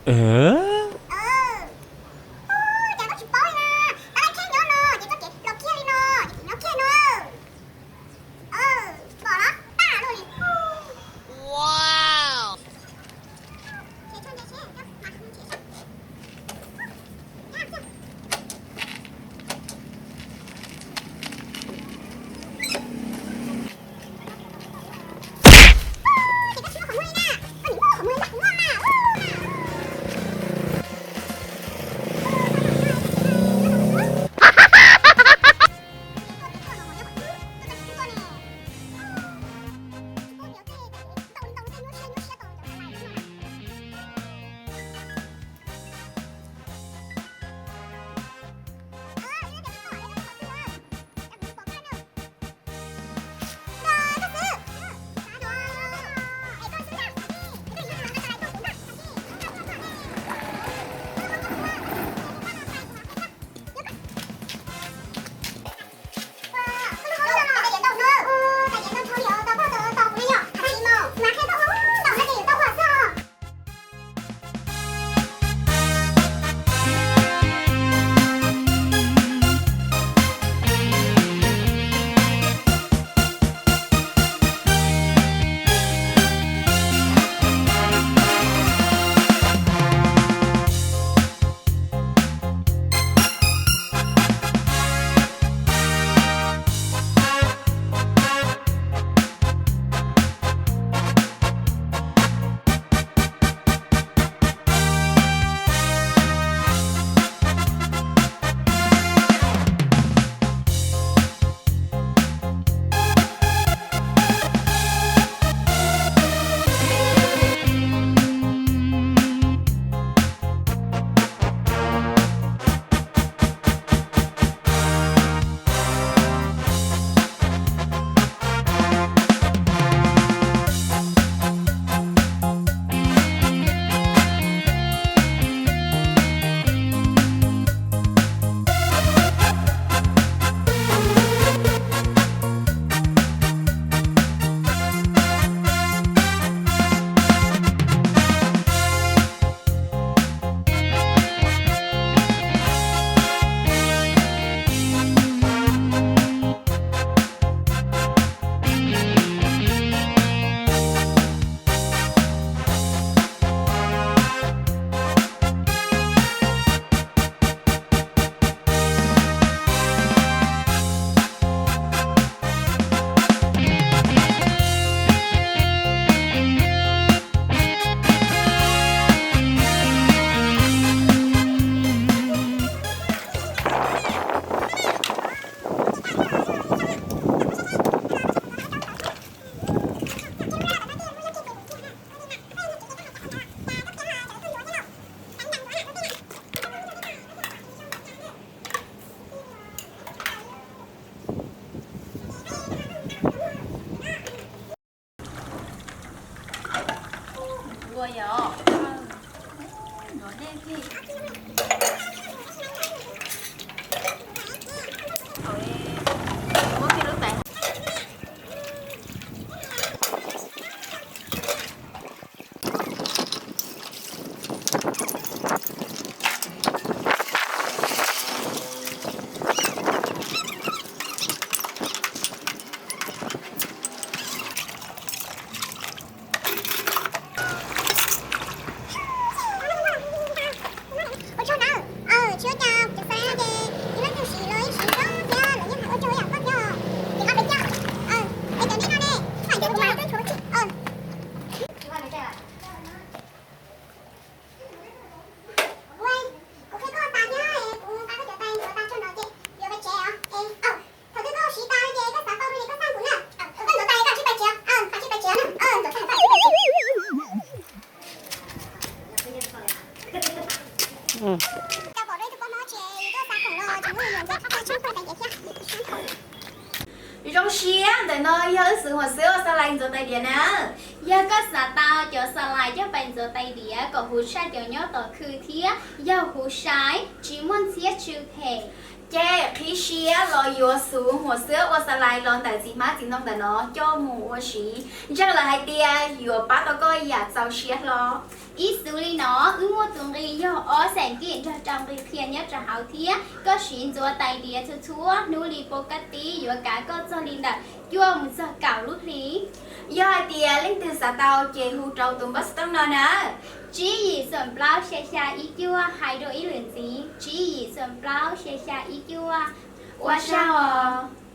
Cas koj tsis paub li na, tab laj kheb nyob no ces txoj kev los kiag li no, ces nyob kiag no. Pom los tag luaj li. Ua tsaug nawb, tsis ua cas, cov xav ces yus leej twg siv los yeej siv zoo thiab lawv yeej hais ua tsaug yam koj thiab. Ces ho pem cas, es cov neb no ne, fam cov tshuav twb tshuav tsis. Kuv qhia koj tas thiab, kuv pab koj cov tais ntxuav tas tso no ces yuav pais tsev os. Es thaum twg koj siv tas ces koj xav tau li koj xaj kuv na. Koj ntxuav tas koj tsib pais tsev, koj tsib pais tsev na. Zoo siab, ntawm no yog wb xwm huam xwb uas xa lais ntxuav tais diav na. Yog koj xav tau cov xa lais coj pais ntxuav tais diav kom huv tshaj cov nyob tom khw thiab yog huv sai tsis muaj ntxhiab tsw phem, Ces qhib siab los yuav xuv huam xwab ua xa lais los ntawm txiv hmab txiv ntoo ntawm no coj mus ua si, ntseeg lawm hais tias yuav pab tau koj yam txaus siab hlo. Ib xuv li no, wb muaj tus nqi yog ob xees kib nrog rau nqi qhia nyob rau hauv thiab koj siv ntxuav tais diav txhua txhua hnub li pov ka tib yuav kav koj txog li ntawm cuaj mus txog kaum lub hli. Yog hais tias leej twg xav tau ces hu rau tus npawb xov tooj no na: tsib yim xoom plaub xya xya ib cuaj, hais dua ib lwm ntxiv: tsib yim xoom plaub xya xya ib cuaj. Ua tsaug os.